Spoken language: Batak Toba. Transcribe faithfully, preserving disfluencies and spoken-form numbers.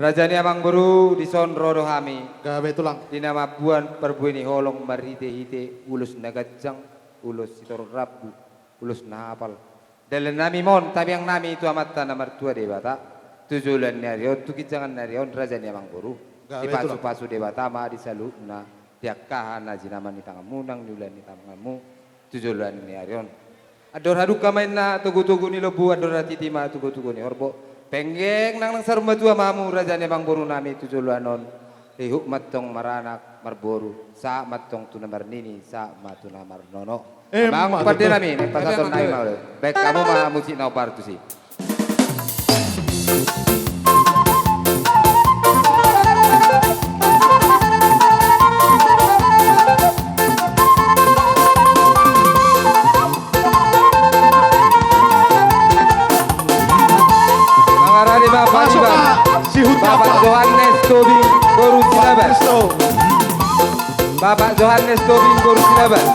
Raja ni amangboru, dison ro do hami. Gabe tulang. Di na mambuan parbue ni holong marhitehite ulos na ganjang, ulos sitorop rambu, ulos na hapal. Dalan nami ma on, tangiang nami tu Amanta na martua Debata, tu joloan ni ari on, tu ginjangan ni ari on, raja ni amangboru. Gabe tulang. Dipasupasu Debata ma di saluhutna, di angka na jinama ni tanganmu, nang niula ni tanganmu, tu joloan ni ari on. Andor hadungka ma inna togutogu ni lombu, andor hatiti ma togutogu ni horbo. Penggeng nang nang saur matua ma hamu raja ni amangboru nami tu joloan on. Ihut ma antong maranak marboru, sahat ma antong tu na marnini, sahat ma tu na marnono. Emma tutu. Amang pande nami, naeng pasahaton nami ma ule. Baen hamu ma musik na hombar tusi. Mangarade ma, masuk, Pak. Bapak Johannes Tobing boru Silaban. Bapak Johannes Tobing boru Silaban.